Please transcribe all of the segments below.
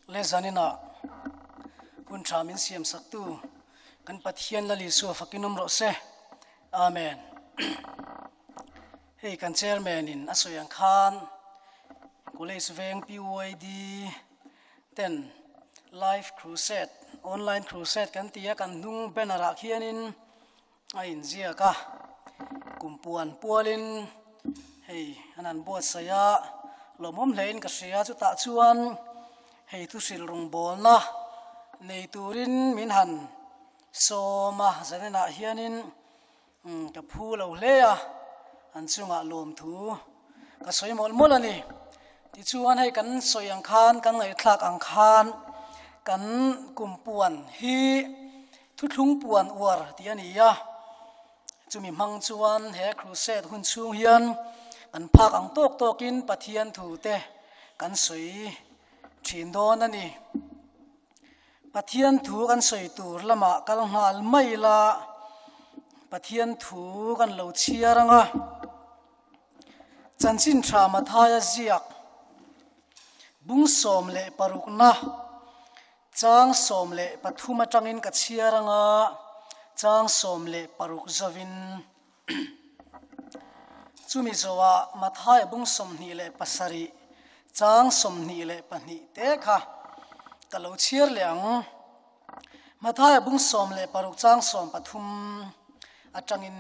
Le zaninah hun tha min siam saktu kan Pathian Lal Isua fakin awm rawh se. Amen. Hei kan chairman in a sawi ang khan College Veng PYD ten live crusade, online crusade kan ti a, kan hnung banner ah khianin a inziak a, kum puan pualin hei an han buatsaih a, lawmawm hlein ka hria chutah chuan hei thuhrilh rawngbawlna nei turin min han sawm a, zanenah hianin ka phu lo hle a, an chungah lawmthu ka sawi mawlh mawlh a ni. Tichuan hei kan sawi ang khan, kan ngaihthlak ang khan kan kum puan hi Thuthlung puan uar tih a ni a, chumi hmang chuan he crusade hun chhung hian kan phak ang tawk tawkin Pathian thu te kan sawi thin dawn a ni. Pathian thu kan sawi tur lamah kal nghal mai la, Pathian thu kan lo chhiar ang a. Chanchin tha Mathaia ziak bung 16na Chang 13 atangin ka chhiar anga chang 16 zovin chumi zawhah Matthai bung 27 chang 22 te kha ka lo chhiar leh ang. Matthai bung 16 chang 13 atangin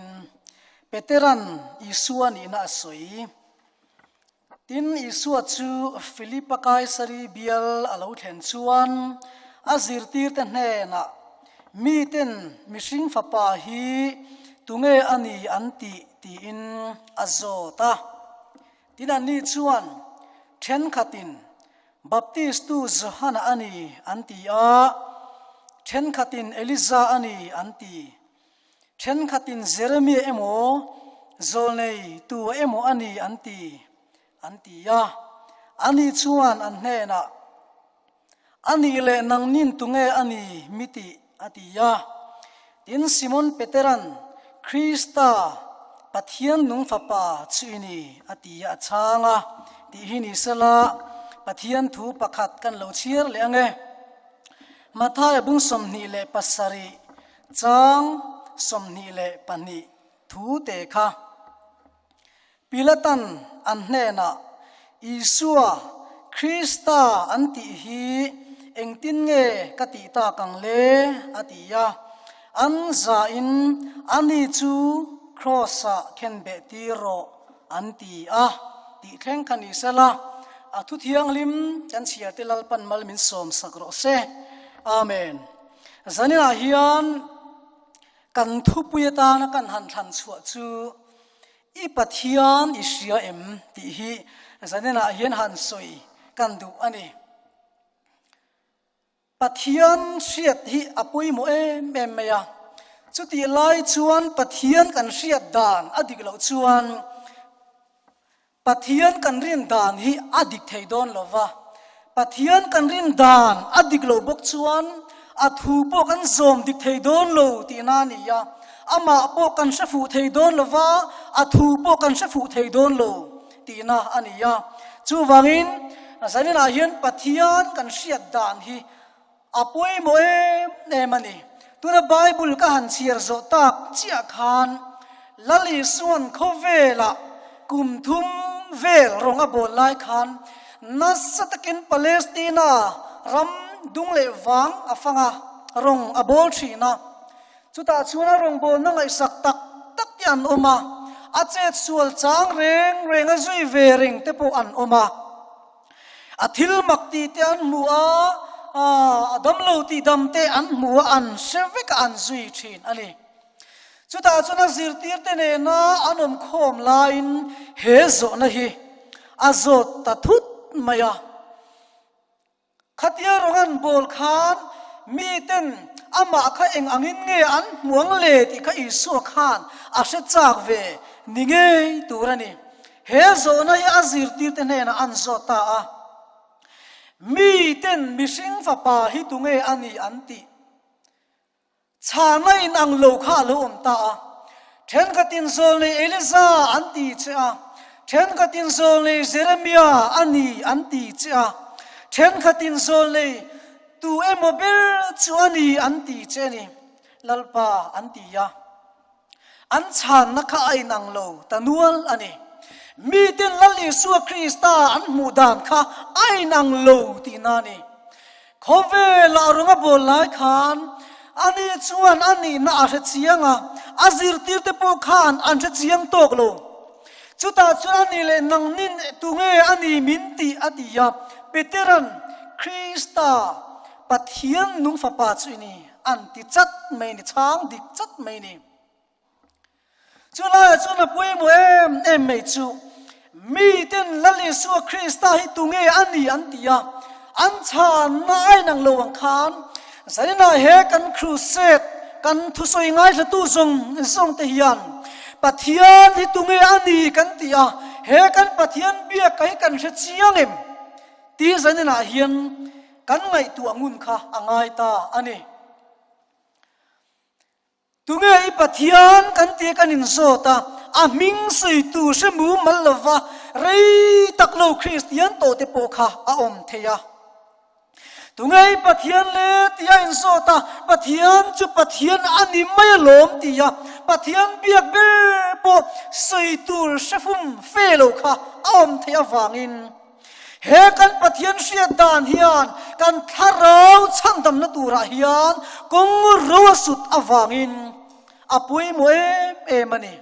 Peteran Isua nihna a sawi. Tin, Isua chu Filipa Kaisari bial a lo thlen chuan a zirtirte hnenah, Miten mihring fapa hi tunge a ni an tih? tiin a zawt a. Tin, anni chuan, Thenkhatin Baptistu Johana a ni an ti a, thenkhatin Elija a ni an ti. Thenkhatin Jeremia emaw, zawlnei tu emaw a ni an ti, an ti a. Ani chuan an hnenah, A nih leh nangnin tunge a ni mi tih? a ti a. Tin, Simon Petera'n, Krista, Pathian nung Fapa chu i ni, a ti a, a chhang a. Tih hi ni sela, Pathian thu pakhat kan lo chhiar leh ang e. Mathaia bung 27 Chang 22 thu te kha Pilatan an hnenah, Isua, Krista an tih hi engtin nge ka tih tak ang le? a ti a. An zahin, Ani chu Kraws-ah khenbeh tir rawh, an ti a. Tih thleng kha ni sela, a thu thianghlim kan chhiarte Lalpan mal min sawmsak rawh se. Amen. Zaninah hian kan thupui atana kan han thlan chhuah chu I Pathian i hria em tih hi zaninah hian han sawi kan duh a ni. Pathian hriat hi a pawimawh em em mai a, chutih lai chuan Pathian kan hriat dan a dik loh chuan Pathian kan rin dan hi a dik thei dawn lo va, Pathian kan rin dan a dik loh bawk chuan a thu pawh kan zawm dik thei dawn lo tihna a ni a, amah pawh kan hre fuh thei dawn lo va, a thu pawh kan hre fuh thei dawn lo tihna a ni a. Chuvangin zaninah hian Pathian kan hriat dan hi a pawimawh em em a ni. Tuna Bible ka han chhiar zawh tak chiah khan Lal Isuan khawvelah kum thum vel rawng a bawl lai khan nasa takin Palestina ram dung leh vang a fang a, rawng a bawl thin a. Chutah chuan a rawngbawlna ngaihsak tak tak te an awm a, a chetsual chang reng reng a zui ve reng te pawh an awm a. A thil mak tih te an hmu a, a damlo tih dam te an hmu a, an hre vek a, an zui thin a ni. Chutah chuan a zirtirte nena an awm khawm laiin he zawhna hi a zawt ta thut mai a. Khatia rawng an bawl khan miten amah kha eng angin nge an hmuang le tih kha Isua khan a hre chak ve ni ngei tur a ni. He zawhna hi a zirtirte hnenah an zawt ta a, Miten mihring fapa hi tunge a ni an tih? Chhana in ang lo kha a lo awm ta a, thenkhatin zawlnei Eliza an ti che a, thenkhatin zawlnei Jeremia a ni an ti che a, Thenkhatin zawlnei tu emaw ber chu a ni an ti che a ni, Lalpa an ti a. An chhanna kha a inang lo ta nual a ni. Miten Lal Isua Krista an hmuh dan kha a inang lo tihna a ni. Khawvela rawnga bawl lai khan ani chuan a nihna a hre chiang a, a zirtirte pawh khan an hre chiang tawk lo. Chutah chuan a ni leh nangnin tunge a ni min tih a ti a, Petera'n Krista, Pathian nung fapa chu i ni an ti chat mai ni, chhang dik chat mai ni. Chu laiah chuan a pawimawh em em mai chu miten Lal Isua Krista hi tunge a ni an ti a, an chhanna a inang lo ang khan zaninah he kan crusade kan thusawi ngaithlatu zawng zawng te hian Pathian hi tunge a ni kan ti a, he kan Pathian biak hi kan hre chiang em tih zaninah hian kan ngaihtuah ngun kha a ngai ta a ni. Tunge i Pathian kan tih kan inzawt a, a hming sawitu hre mumal lova rei tak lo Kristian tawh te pawh kha a awm thei a. Tunge i Pathian le tih a inzawt a, Pathian chu Pathian a ni mai alawm tih a, Pathian biak ber pawh sawi tur hre fum fe lo kha a awm theih avangin, He kan Pathian hriat dan hian kan thlarau chhandamna turah hian kawng ro a sut avangin a pawimawh em em a ni.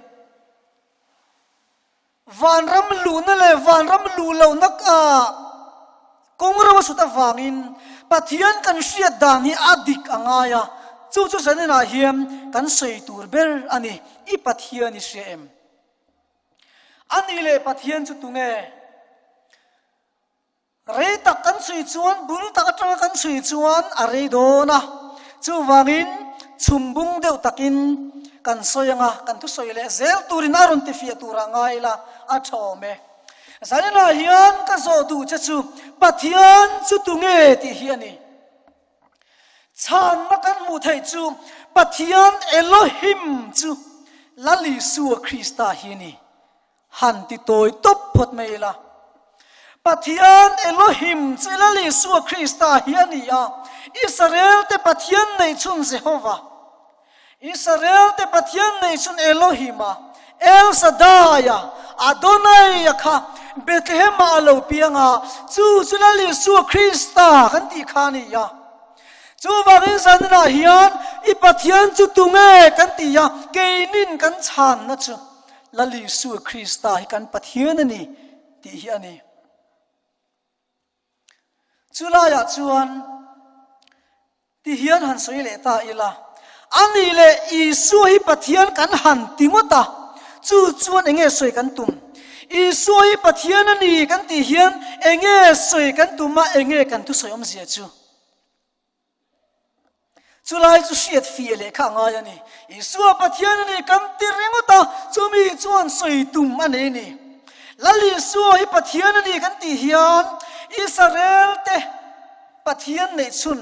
Vanram luhna leh vanram luh lohna kawng ro a sut avangin Pathian kan hriat dan hi a dik a ngai a, chu chu zaninah hian kan sawi tur ber a ni. I Pathian i hria em? A nih leh Pathian chu tunge? Rei tak kan chhui chuan, bul tak atanga kan chhui chuan a rei dawn a. Chuvangin chhumbung deuh takin kan sawi ang a, kan thusawi leh zel turin a rawn tifiah turah ngai ila a tha awm e. Zaninah hian ka zawh duh che chu Pathian chu tunge tih hi a ni. Chhanna kan hmuh theih chu Pathian Elohim chu Lal Isua Krista hi a ni. Han ti tawi tawp phawt mai ila. Pathian Elohim chu Lal Isua Krista hi a ni a, Israel-te Pathian neihchhun Jehova, Israel-te Pathian neihchhun Elohim-a, El Shaddai-a, Adonai-a kha Bethlehem-ah a lo piang a, chu chu Lal Isua Krista kan tih kha a ni a. Chuvangin zaninah hian i Pathian chu tunge kan ti a, keinin kan chhanna chu Lal Isua Krista hi kan Pathian a ni tih hi a ni. Chulaiah chuan Ti hian han sawi leh ta ila, a nih leh Isua hi Pathian kan han ti ngawt a, chu chuan eng nge sawi kan tum? Isua hi Pathian a ni kan tih hian eng nge sawi kan tum a, eng nge kan thusawi awmzia chu? Chulai chu hriat fiah leh kha a ngai a ni. Isua Pathian a ni kan ti ringawt a, chumi chuan sawi tum a nei a ni. Lal Isua hi Pathian a ni kan tih hian Israel te, Pathian neihchhun,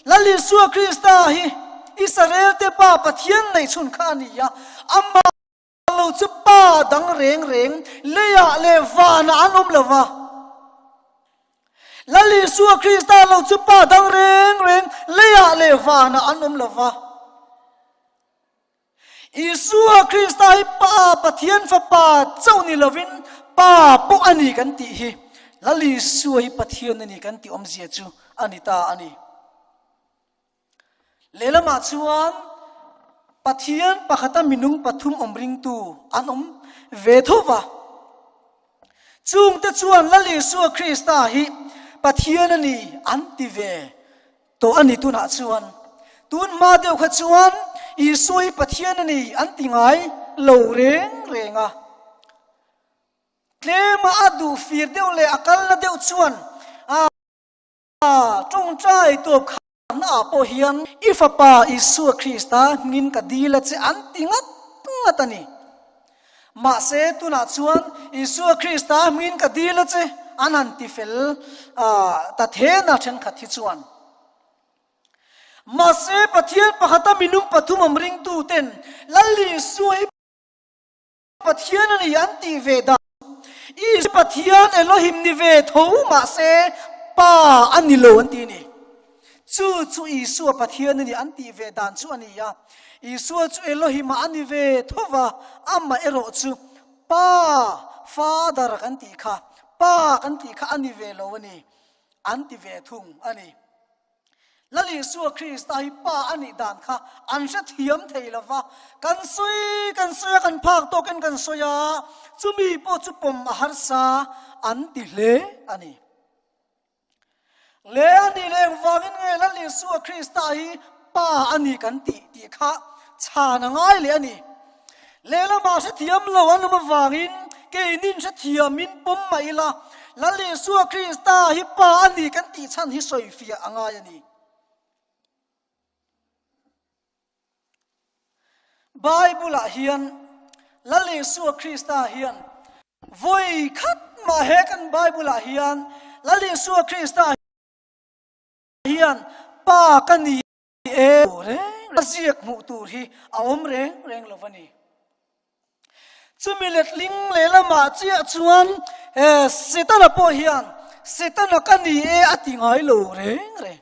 Lal Isua Krista hi Israelte Pa Pathian neihchhun kha a ni a, amah lo chu Pa dang reng reng leiah leh vanah an awm lo va. Lal Isua Krista lo chu Pa dang reng reng leiah leh vanah an awm lo va. Isua Krista hi Pa, Pathian Fapa chauh ni lovin Pa pawh a ni kan tih hi Lal Isua hi Pathian a ni kan tih awmzia chu a ni ta a ni. Lehlamah chuan Pathian pakhata minung pathum awm ringtu an awm ve tho va. Chungte chuan Lal Isua Krista hi Pathian a ni an ti ve Tawh a ni tunah chuan. Tun hma deuh kha chuan Isua hi Pathian a ni an ti ngai lo reng reng a. Tlema a duh fir deuh leh a kalna deuh chuan a tawngtai tawp khanna ah pawh hian i fapa Isua Krista hmingin ka dil a che an ti ngat ngat a ni. Mahse tunah chuan Isua Krista hmingin ka dil a che an han ti fel ta thena thenkhat hi chuan. Mahse Pathian pakhata minung pathum awm ringtu ten Lal Isua hi Pathian a ni an tih ve dan Isua Pathian Elohim ni ve tho mahse. Pa a ni lo an ti a ni. Chu chu Isua Pathian a ni an tih ve dan chu a ni a. Isua chu Elohim-ah a ni ve tho va, amah erawh chu Pa, Father, kan tih kha, Pa kan tih kha a ni ve lo a ni, an ti ve thung a ni. Lal Isua Krista hi Pa a nih dan kha an hrethiam thei lo va, kan sawi kan sawi a, kan phak tawkin kan sawi a, chumi pawh chu pawm a harsa an ti hle a ni. Le a nih leh engvangin nge Lal Isua Krista hi Pa a ni kan tih tih kha chhan a ngai leh a ni. Lehlamah hrethiam lo an awm avangin keinin hrethiamin pawm mah ila, Lal Isua Krista hi Pa a ni kan tih chhan hi sawifiah a ngai a ni. Bible-ah hian Lal Isua Krista hian vawi khat mah he kan Bible-ah hian Lal Isua Krista hian Pa ka ni e reng a ziak hmuh tur hi a awm reng reng lo a ni. Chumi letling lehlamah chiah chuan Setana pawh hian Setana ka ni e a ti ngai lo reng reng.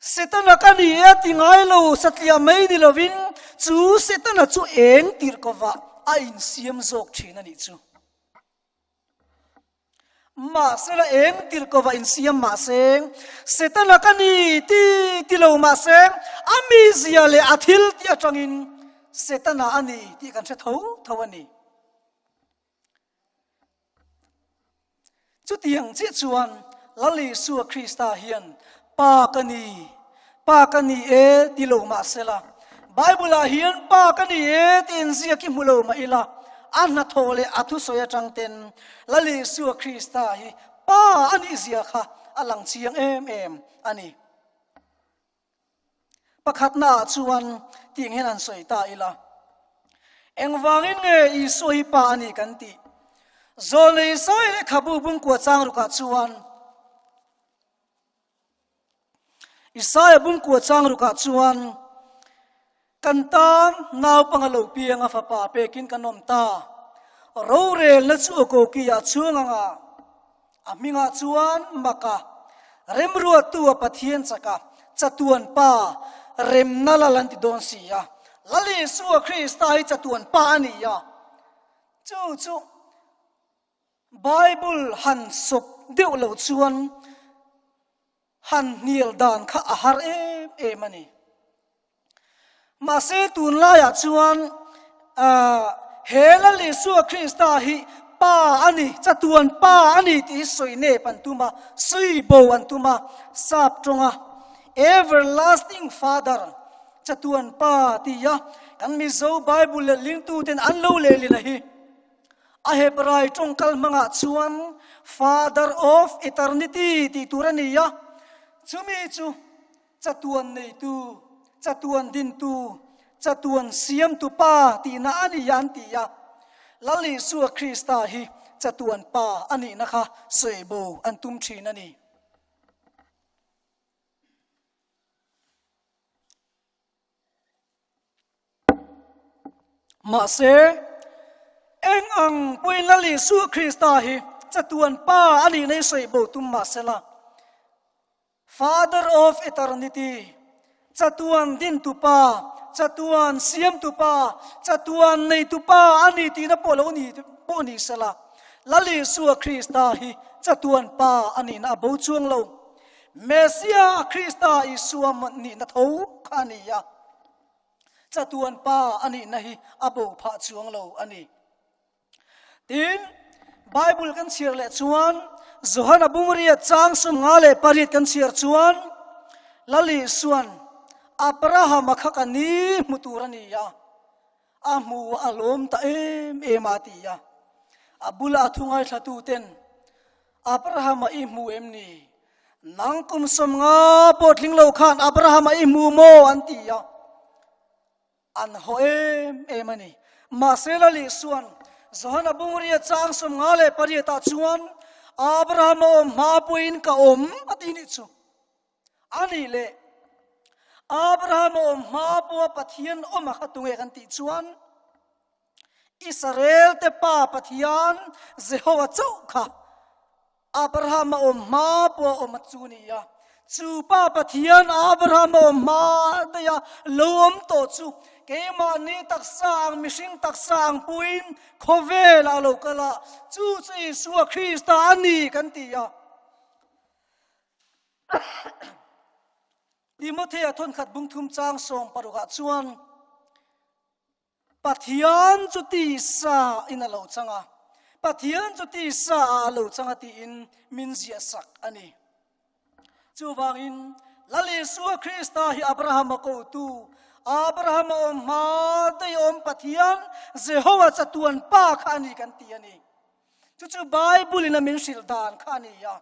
Setana ka ni e a ti ngai lo, satliah mai ni lovin chu Setana chu eng tirh kovah a insiam zawk thin a nih chu. Mahsela eng tirh kovah insiam mahse, Setana ka ni ti ti lo mahse, a mizia leh a thil tih atangin Setana a ni tih kan hre tho tho a ni. Chutiang chiah chuan Lal Isua Krista hian Pa ka ni, Pa ka ni e ti lo mah sela, Bible-ah hian Pa ka ni e tih inziak i hmu lo mah ila, a hnathawh leh a thusawi atang ten Lal Isua Krista hi Pa a nih zia kha a lang chiang em em a ni. Pakhatnaah chuan tih hian han sawi ta ila, Engvangin nge Isua hi Pa a ni kan tih? Zawlnei sawi lehkhabu bungkua chang rukah chuan, Isaia bungkua chang rukah chuan, Kan tan naupang a lo piang a fapa pekin kan awm ta. Rorelna chu a kokiah chhung anga A hmingah chuan Maka, remruattu a Pathian chaka chatuan pa remna lal an ti dawn si a. Lal Isua Krista hi chatuan pa a ni a. Chu chu Bible han sawp deuh loh chuan han hnial dan kha a har em em a ni. Mahse tunlaiah chuan he Lal Isua Krista hi Pa a ni, chatuan Pa a ni tih hi sawi nep an tum a, sawi bo an tum a, sap tawnga Everlasting Father, chatuan Pa ti a kan Mizo Bible leh lingtuten an lo lehlin a hi. A Hebrai tawngkal hmangah chuan Father of Eternity tih tur a ni a, chumi chu Chatuan neitu, chatuan dintu, chatuan siamtu Pa tihna a ni a an ti a. Lal Isua Krista hi chatuan Pa a nihna kha sawi bo an tum thin a ni. Mahse, eng ang pawhin Lal Isua Krista hi chatuan Pa a nihna hi sawi bo tum mahsela, Father of Eternity, chatuan dintu Pa, chatuan siamtu Pa, chatuan neitu Pa a ni tihna pawh lo ni pawh ni sela, Lal Isua Krista hi chatuan Pa a nihna a bo chuang lo. Messiah Krista Isua nihna tho kha a ni a, chatuan Pa a nihna hi a bo phah chuang lo a ni. Tin, Bible kan chhiar leh chuan Johana bungriat chang 58 kan chhiar chuan Lal Isuan Abrahama kha ka ni hmu tur a ni a, a hmu a lawm ta em em a ti a. A bula a thu ngaithlatu ten Abrahama i hmu em ni? Nang kum 50 pawh tling lo khan Abrahama i hmu maw? an ti a. An haw em em a ni. Mahse Lal Isuan Johana bungria chang 58 ah chuan Abraham a awm hma pawhin ka awm a ti nih chu. A nih leh Abraham a awm hma pawha Pathian awm a kha tunge kan tih chuan Israel te pa Pathian Jehovah chauh kha. Abrahama awm hma pawh a awm a chu ni a. Chu pa Pathian Abrahama awm hma daiha lo awm tawh chu keimahni taksa ang mihring taksa ang puiin khawvelah a lo kal a, chu chu Isua Krista a ni kan ti a. Timothea thawnkhat bungthum chang sawm parukah chuan Pathian chu tisa in a lo chang a, Pathian chu tisa ah a lo chang a tiin min ziah sak a ni. Chuvangin Lal Isua Krista hi Abrahama kotu, Abrahama awm hma daih awm Pathian Jehovah chatuan Pa kha a ni kan ti a ni. Chu chu Bible in a min hrilh dan kha a ni a.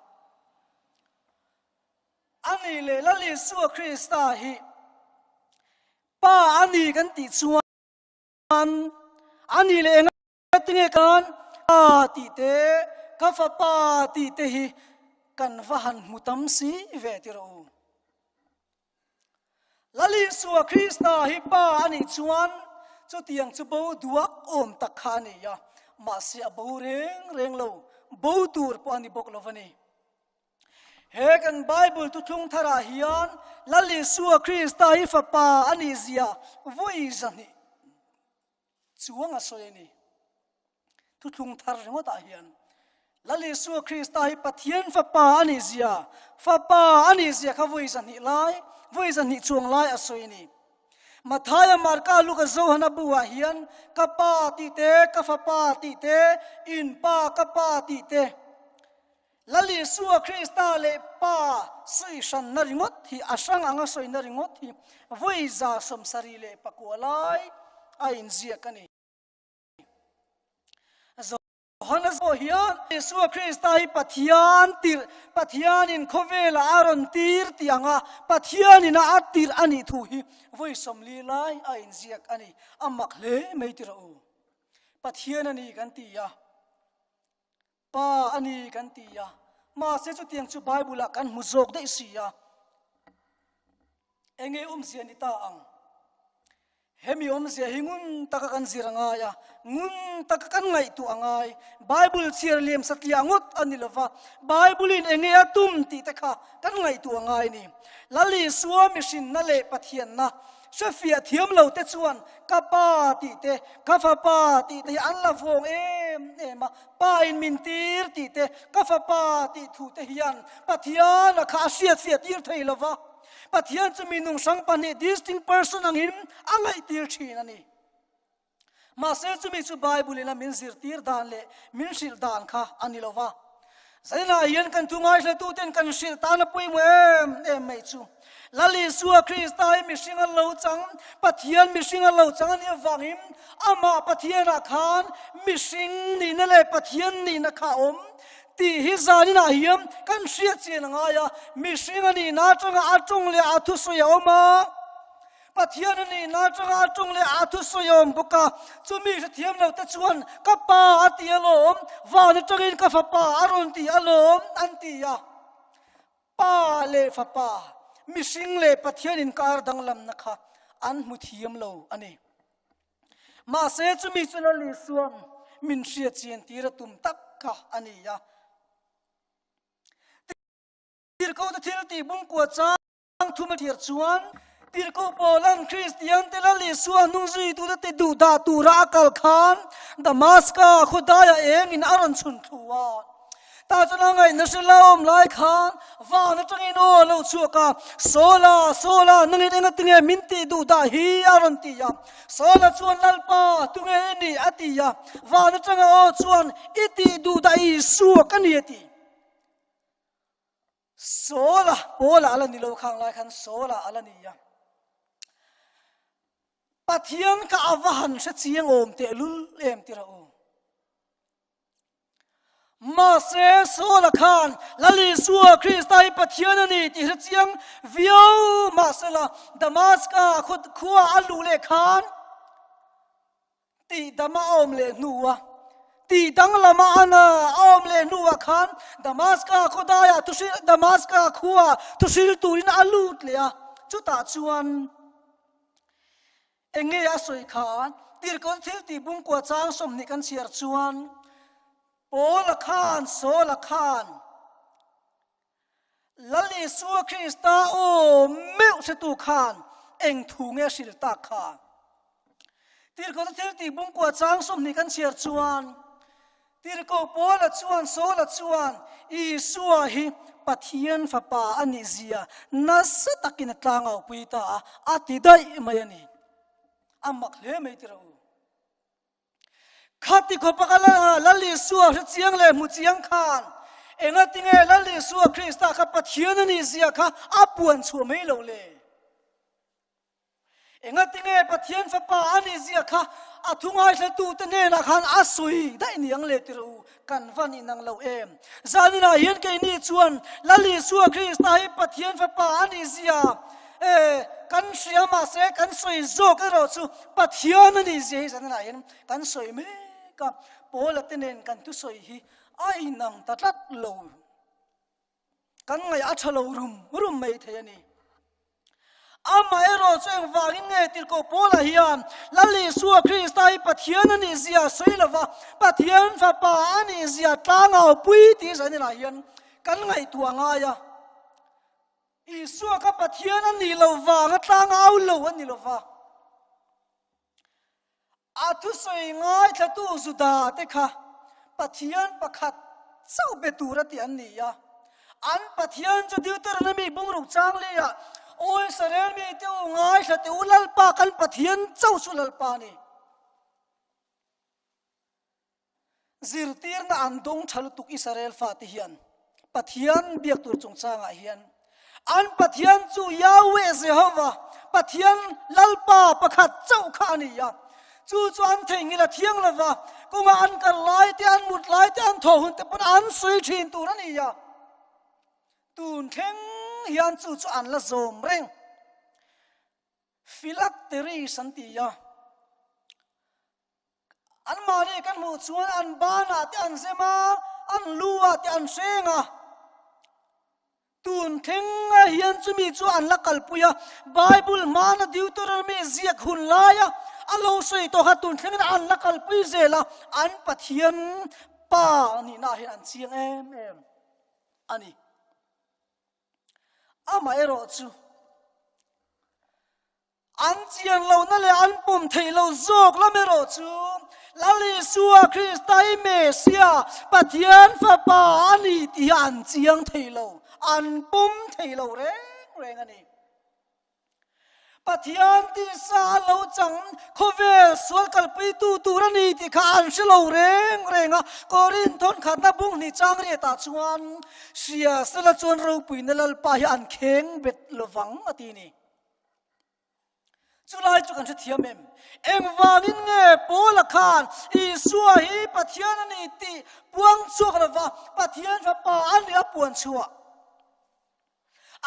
A nih leh Lal Isua Krista hi Pa a ni kan tih chuan a nih leh enga tinge kan Pa tih te, ka fapa tih te hi kan va han hmu tam si ve ti rawh u. Lal Isua Krista hi Pa a nih chuan chutiang chu bo duak awm tak kha a ni a, mahse a bo reng reng lo, bo tur pawh a ni bawk lo va ni. He kan Bible thuthlung tharah hian Lal Isua Krista hi Fapa a nih zia vawi zahnih chuang a sawi a ni. Thuthlung thar ringawtah hian Lal Isua Krista hi Pathian Fapa a nih zia, Fapa a nih zia kha vawi zahnih lai, vawi zahnih chuang lai a sawi a ni. Mathaia, Marka, Luka, Johana bu-ah hian ka Pa tih te, ka Fapa tih te, in Pa, ka Pa tih te, Lal Isua Krista leh Pa sawi hranna ringawt hi, a hrang anga sawina ringawt hi vawi 79 lai a inziak a ni. Johana pawh hian Isua Krista hi Pathian tirh, Pathianin khawvelah a rawn tir tih anga Pathianin a a tirh a nih thu hi vawi 40 lai a inziak a ni. A mak hle mai ti rawh u. Pathian a ni kan ti a. Pa a ni kan ti a, mahse chutiang chu Bible-ah kan hmu zawk daih si a. Enge awmzia ni ta ang? Hemi awmzia hi ngun taka kan zir a ngai a, ngun taka kan ngaihtuah a ngai. Bible chhiar liam satliah ngawt a ni lova, Bible-in enge a tum tih te kha kan ngaihtuah a ngai a ni. Lal Isua mihrinna leh Pathianna Hrefiah thiam lo te chuan ka pa tih te, ka fapa tih te hi an la vawng em em a, pa in min tir tih te, ka fapa tih thu te hian Pathian a kha a hriatfiah tir thei lo va, Pathian chu minung hrang pahnih, distinct person, angin a ngaihtir thin a ni. Mahse chumi chu Bible in a min zirtir dan leh min hrilh dan kha a ni lo va. Zainah hian kan thu ngaihlatuten kan hrilh tan a pawimawh em em mai chu. Lal Isua Krista hi mihring a lo chang, Pathian mihring a lo chang a nih avangin amah Pathianah khan mihring nihna leh Pathian nihna kha a awm tih hi zaninah hian kan hriat chian a ngai a. Mihring a nihna atanga a tawng leh a thusawi a awm a. Pathian a nihna atanga a tawng leh a thusawi a awm bawk a, chumi hrethiam lo te chuan ka pa a ti alawm, van atangin ka fapa a rawn ti alawm an ti a. Pa leh fapa, mihring leh Pathian inkar danglamna kha an hmu thiam lo a ni. Mahse chumi chu Lal Isua'n min hriat chian tir a tum tak kha a ni a. Tirhkohte thil tih bungkua chang. Thum a thlir chuan Tirhkoh Paula'n Kristiante Lal Isua hnungzuitute ti duh dah tura a kal khan Damaska khawdaiah engin a rawn chhun thlu a. Tah chuan a ngaihna hre la awm lai khan van atangin aw a lo chhuak a, Saula, Saula, nangin engatinge min tih duh dah hi? a rawn ti a. Saula chuan, Lalpa, tunge i nih? a ti a. Van atanga aw chuan, I tih duh dah Isua ka ni a ti. Saula, Paula a la ni lo khang lai khan Saula a la ni a. Pathian kha a va han hre chiang awm teh lul em ti rawh u. Mahse Saula khan Lal Isua Krista hi Pathian a ni tih hre chiang viau mahsela Damaska khua a luh leh khan Tih dam a awm leh hnua, tih danglam a an a awm leh hnuah khan Damaska khawdaiah thuhril, Damaska khua thuhril turin a lut leh a. Chutah chuan eng nge a sawi kha? Tirhkoh thil tih bungkua chang 20 kan chhiar chuan Paula khan, Saula khan. Lal Isua Krista aw meuh hretu khan eng thu nge hrilh tak kha? Tirhkohte thil tih bungkua chang 20 kan chhiar chuan, Tirhkoh Paula chuan Saula chuan Isua hi Pathian Fapa a nih zia nasa takin a tlangaupui ta a, a ti daih mai a ni. A mak hle mai tirh u. Khati khawpa ka Lal Isua hre chiang leh hmu chiang khan engatinge Lal Isua Krista kha Pathian a nih zia kha a puan chhuah mai lo le? Engatinge Pathian Fapa a nih zia kha a thu ngaihlatute hnenah khan a sawi daih niang le tirh u, kan va nih nang lo em? Zaninah hian keini chuan Lal Isua Krista hi Pathian Fapa a nih zia e, kan hria mahse kan sawi zawk erawh chu Pathian a nih zia hi zaninah hian kan sawi mek a, Paula te nen kan thusawi hi a inang ta tlat lo. Kan ngaih a tha lo rum rum mai thei a ni. Amaherawh chu engvangin nge tirhkoh Paula hian Lal Isua Krista hi Pathian a nih zia sawi lova Pathian Fapa a nih zia tlangau pui tih zaninah hian kan ngaihtuah ngai a. Isua kha Pathian a nih loh vanga tlangau lo a ni lova. A thusawi ngaithlatu Juda te kha Pathian pakhat chauh be tur a tih an ni a. An Pathian chu Deuteronomy bungruk chang leiah, Aw Israel mite u, ngaithla teh u, Lalpa kan Pathian chauh chu Lalpa a ni. Zirtirna an dawng tha lutuk Israel fate hian Pathian biak tur chungchangah hian an Pathian chu Yahweh Jehovah, Pathian Lalpa pakhat chauh kha a ni a. Chu chu an theihnghilh a thiang lova, kawngah an kal lai te, an mut lai te, an thaw hun te pawn an sawi thin tur a ni a. Tun thleng hian chu chu an la zawm reng. Phylacteries an ti a. Anmahni kan hmuh chuan an banah te an zem a, an lu-ah te an hreng a. Tun thlengah hian chumi chu an la kalpui a, Bible hmana Deuteronomy ziak hun laia a lo sawi tawh kha tun thlengin an la kalpui zel a, an Pathian Pa nihnaah hian an chiang em em a ni. Amaherawhchu. An chian lohna leh an pawm theih loh zawk lam erawh chu Lal Isua Krista hi Mesia, Pathian Fapa a ni tih hi an chiang thei lo, an pawm thei lo reng reng a ni. Pathian tisa a lo chang khawvel sual kalpuitu tur a ni tih kha an hre lo reng reng a. Korinth thawnkhatna bung hnih chang riatah chuan hria sela chuan ropuina Lalpa hi an kheng bet lovang a ti ni. Chulai chu kan hrethiam em? Engvangin nge Paula khan Isua hi Pathian a ni tih puang chhuak lova Pathian Fapa a nih a puan chhuah?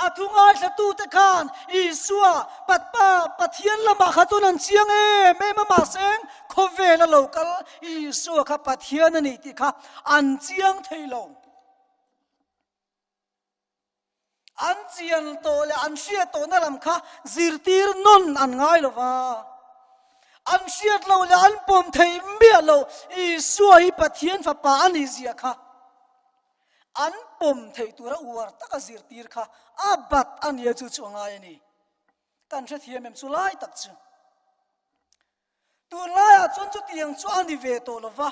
A thu ngaithlatute khan Isua Patpa Pathian lamah kha chuan an chiang em em a, mahse khawvela lo kal Isua kha Pathian a ni tih kha an chiang thei lo. An chian tawh leh an hriat tawhna lam kha zirtir nawn an ngai lo va. An hriat loh leh an pawm theih miah loh Isua hi Pathian Fapa a nih zia kha an pawm theih tura uar taka zirtir kha a bat a nia chu chu a ngai a ni. Kan hrethiam em chu lai tak chu. Tunlaiah chuan chutiang chu a ni ve tawh lo va,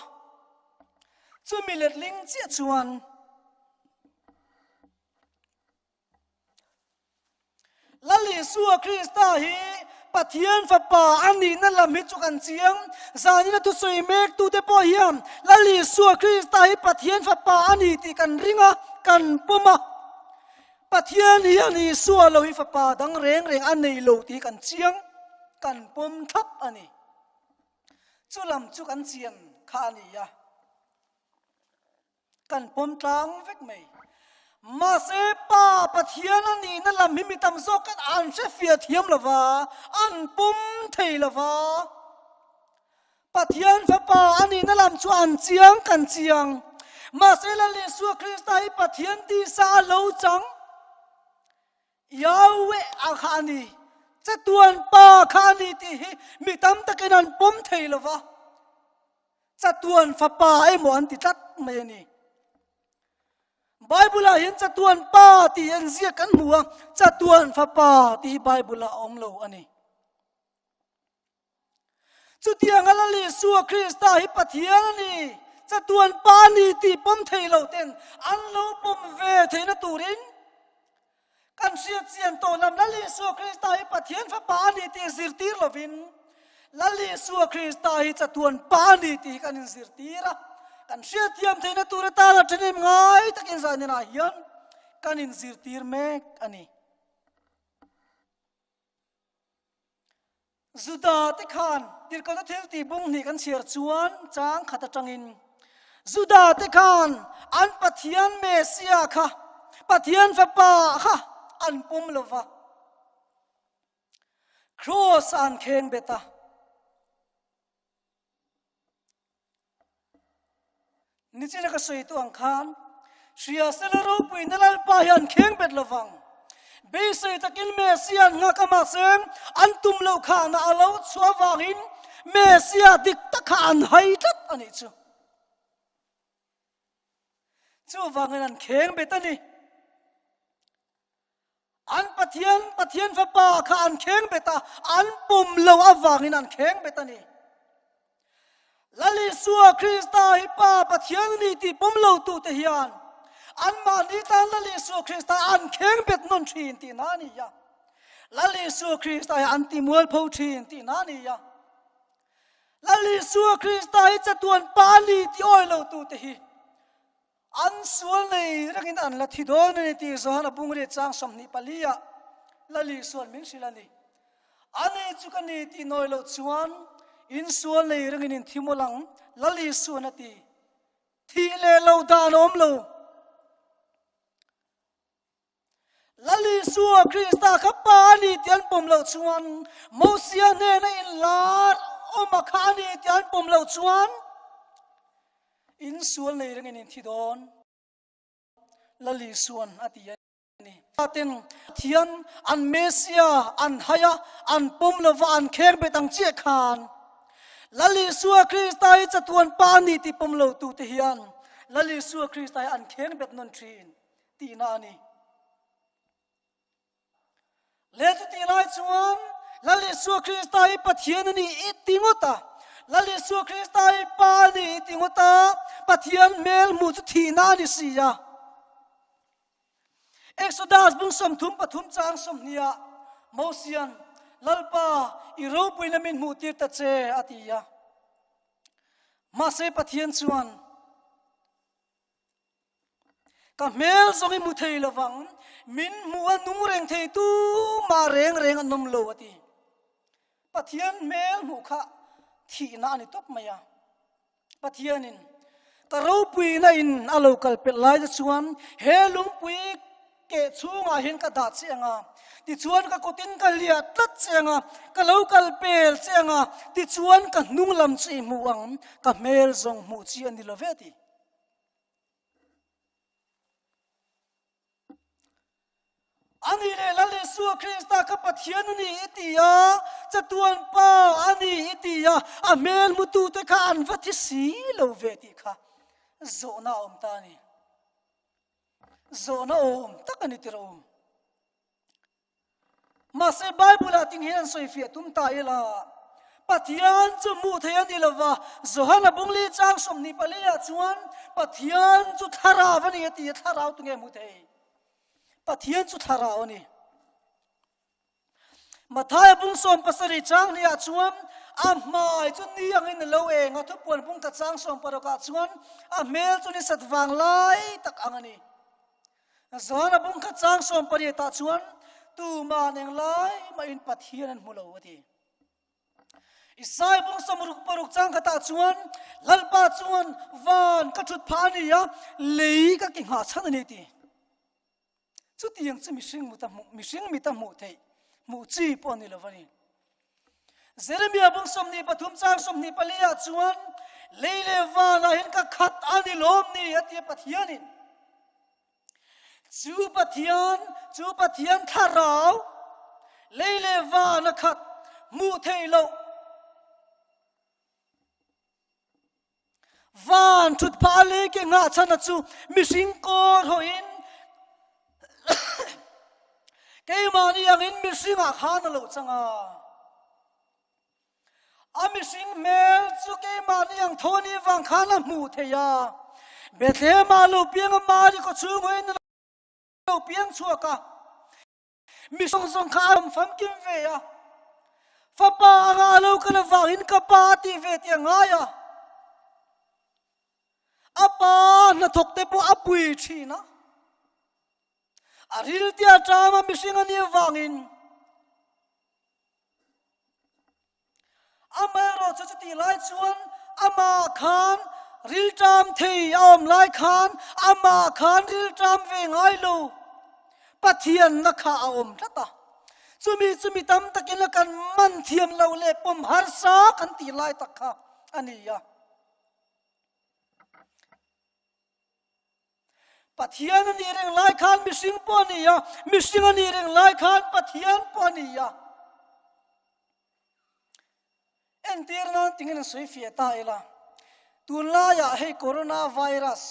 chumi letling chiah chuan Lal Isua Krista hi Pathian Fapa a nihna lam hi chu kan chiang. Zanina thusawi mektute pawh hian Lal Isua Krista hi Pathian Fapa a ni tih kan ring a, kan pawm a. Pathian hian Isua lo hi Fapa dang reng reng a nei lo tih kan chiang, kan pawm thlap a ni. Chu lam chu kan chian kha a ni a, kan pawm tlang vek mai. Mahse Pa Pathian a nihna lam hi mi tam zawk khan an hre fiah thiam lo va, an pawm thei lo va. Pathian Fapa a nihna lam chu an chiang kan chiang. Mahse Lal Isua Krista hi Pathian tisa a lo chang. Yahweh a kha a ni, chatuan Pa kha a ni tih hi mi tam takin an pawm thei lo va, chatuan Fapa emaw an ti tlat mai a ni. Bible-ah hian chatuan Pa tih an ziak kan hmu a, chatuan Fapa tih hi Bible-ah a awm lo a ni. Chutianga Lal Isua Krista hi Pathian a ni, chatuan Pa a ni tih pawm thei lo ten an lo pawm ve theihna turin kan hriat chian tawh lam Lal Isua Krista hi Pathian Fapa a ni tih zirtir lovin Lal Isua Krista hi chatuan Pa a ni tih kan inzirtir a, kan hriat thiam theihna tur atana ṭhahnem ngai takin zaninah hian kan inzirtir mek a ni. Juda te khan tirhkohna thil tih bung hnih kan chhiar chuan chang khat atangin Juda te khan an Pathian Mesia kha Pathian Fapa kha an pawm lo va, Kraws an kheng bet a. Nichina ka sawi tu ang khan hria sela ropuina Lalpa hi an kheng bet lovang. Beisei takin Messia an nghak a mahse an tum loh khahna a lo chhuah avangin Messia dik tak kha an hai tlat a nih chu. Chuvangin an kheng bet a ni. An Pathian, Pathian Fapa kha an kheng bet a, an pawm lo avangin an kheng bet a ni. Lal Isua Krista hi Pa Pathian a ni tih pawm lo tute hian anmahni tan Lal Isua Krista an kheng bet nawn thin tih na a ni a. Lal Isua Krista hi an ti mualpho thin tih na a ni a. Lal Isua Krista hi chatuan Pa a ni tih awi lo tute hi An sual nei rengin an la thi dawn a ni tih Johan a bung riat chang 24 ah Lali suan min hrilh a ni. Ani chu ka ni tih nawi loh chuan in sual nei rengin in thi mawlh ang, Lali suan a ti. Thih leh lo dan a awm lo. Lal Isua Krista kha Pa a ni tih an pawm loh chuan, Mosia hnena inlar awma kha a ni tih an pawm loh chuan, in sual nei rengin in thi dawn, Lal Isua'n a ti a ni. Ten Pathian an Messia an hai a, an pawm lova an kheng bet ang chiah khan, Lal Isua Krista hi chatuan Pa a ni tih pawm lo tute hian Lal Isua Krista hi an kheng bet nawn thin. tihna a ni. Le chutih lai chuan Lal Isua Krista hi Pathian a ni i ti ngawt a, Lal Isua Krista hi Pa a ni i ti ngawt a, Pathian hmel hmuh chu thihna a ni si a. Exodus bung 33 chang 20 ah Mosian, Lalpa, i ropuina min hmuh tir ta che, a ti a. Mahse Pathian chuan, Ka hmel zawng i hmu thei lovang, min hmu a nung reng thei tu mah reng reng an awm lo a ti. Pathian hmel hmuh kha thihna a ni tawp mai a. Pathianin ka ropuina in a lo kal pelh lai te chuan he lungpui keh chhungah hian ka dah che ang a, tichuan ka kutin ka liah tlat che ang a, ka lo kal pel che ang a, tichuan ka hnung lam chu i hmu ang, ka hmel zawng hmuh chi a ni lo ve a ti. A ni leh Lal Isua Krista kha Pathian a ni i ti a, chatuan Pa a ni i ti a, a hmel hmutute kha an va thi si lo ve tih kha zawhna a awm ta a ni. Zawhna awm tak a ni tiraw? Mahse, Bible-ah ting hian sawifiah tum ta ila, Pathian chu hmuh theih a ni lo va, Johana bungli chang 24 ah chuan Pathian chu thlarau a ni a ti a, thlarau tunge hmu thei? Pathian chu thlarau a ni. Mathaia bung 17 chang hnih ah chuan a hmai chu ni angin a lo eng a, thupuan bung khat chang 16 ah chuan a hmel chu ni sat vang lai tak ang a ni. Zan a bung khat chang 18 ah chuan tuman englai mahin Pathian an hmu lo a ti. Isai bung 66 chang khatah chuan Lalpa chuan van ka thut phah a ni a, lei ka ki nghah chhan a ni ti. Chutiang chu mihring mut a hmuh, mihring mit a hmuh theih, hmuh chi pawh a ni lo a ni. Jeremia bung 23 chang 24 ah chuan lei leh vanah hian ka khat a ni lawm ni a ti a Pathianin. Chu Pathian, chu Pathian thlarau lei leh van a khat hmuh theih loh. Van thut phah lei ke ngah chana chu mihring kawr hawiin keimahni angin mihringah khan a lo chang a. A mihring hmel chu keimahni ang tho anih vang khan a hmuh theih a. Bethlehem-ah lo piang a Mari kawchhung hawiin a lo piang chhuak a. Mi zawng zawng kha a rawn famkim ve a, Fapa anga a lo kal avangin ka pa a tih ve tih a ngai a. A pa hnathawk te pawh a pui thin a. A ril tia tama mihring a nih avangin Amaherawh chu chutih lai chuan amah khan rilṭam thei a awm lai khan amah khan rilṭam ve ngai lo Pathianna kha a awm tlat a. Chumi chu mi tam takin a kan man thiam lo leh pawm harsa kan tih lai tak kha a ni a. Pathian a nih reng lai khan mihring pawh a ni a, mihring a nih reng lai khan Pathian pawh a ni a. Entir nan tingin an sawi fiah ta ila, tunlaiah hei coronavirus,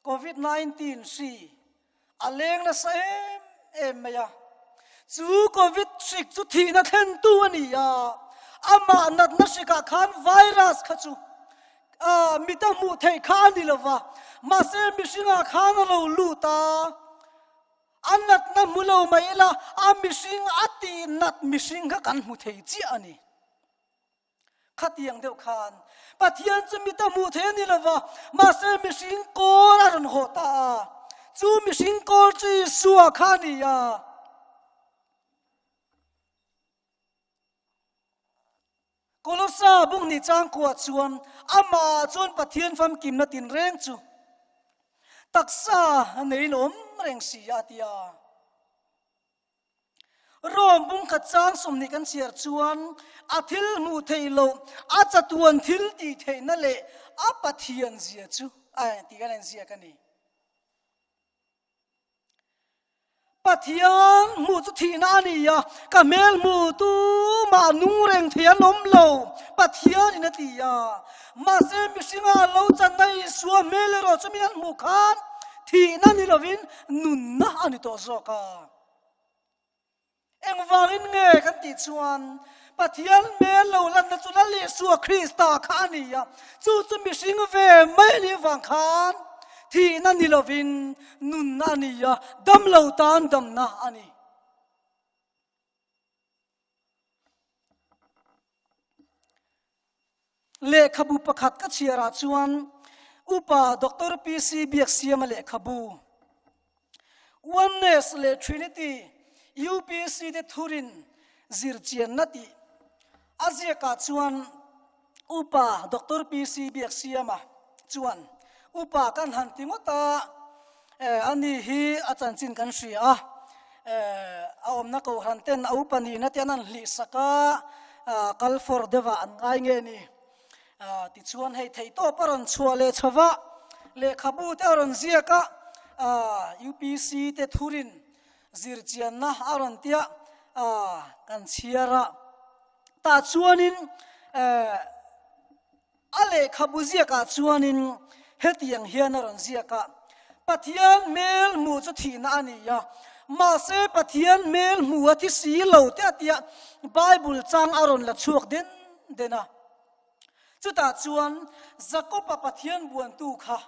Covid-19 hri a leng nasa em em mai a. Chu Covid hrik chu thihna thlentu a ni a, amah natna hrikah khan virus kha chu mita hmuh theih kha a ni lo va, mahse mihringah khan a lo lut a, a natna hmu lo mai ila a mihring a tih nat mihring kha kan hmu thei chiah a ni. Khatiang deuh khan Pathian chu mita hmuh theih a ni lo va, mahse mihring kawl a rawn haw ta a, chu mihring kawl chu Isua kha a ni a. Kolosa bung ni changkuah chuan amah chuan Pathian famkimna tinreng chu taksa neiin awm reng si a ti a. Rome bungkhat chang 20 kan chhiar chuan a thil hmuh theih loh, a chatuan thil tih theihna leh a Pathian zia chu tih kan inziak a ni. Pathian hmuh chu thihna a ni a, ka hmel hmu tu mah nung reng thei an awm lo, Pathian in a ti a. Mahse mihringa a lo channa Isua hmel erawh chu min an hmuh khan thihna ni lovin nunna a ni tawh zawk a. Engvangin nge kan tih chuan Pathian hmel lo lanna chu Lal Isua Krista kha a ni a, chu chu mihring ve mai a nih vang khan thihna ni lovin nunna a ni a, damlo tan damna a ni. Lehkhabu pakhat ka chhiarah chuan Upa Doctor PC Biaksiama lehkhabu Oneness leh Trinity UPC te thurin zirchianna tih a ziakah chuan Upa Doctor PC Biaksiama chuan Upa kan han ti ngawt a, ani hi a chanchin kan hria a, a awmna kohhran ten a upa nihna te an han hlihsak a, kal fawr deuhah an ngai nge ni. Tichuan hei theihtawp a rawn chhuah leh chho va, lehkhabu te a rawn ziak a, UPC te thurin zirchianna a rawn tia kan chhiar a. Tah chuanin A lehkhabu ziakah chuanin hetiang hian a rawn ziak a, Pathian hmel hmuh chu thihna a ni a, mahse Pathian hmel hmuh a thi si lo te a tia Bible chang a rawn la chhuak den den a. Chutah chuan Jakob-a Pathian buantu kha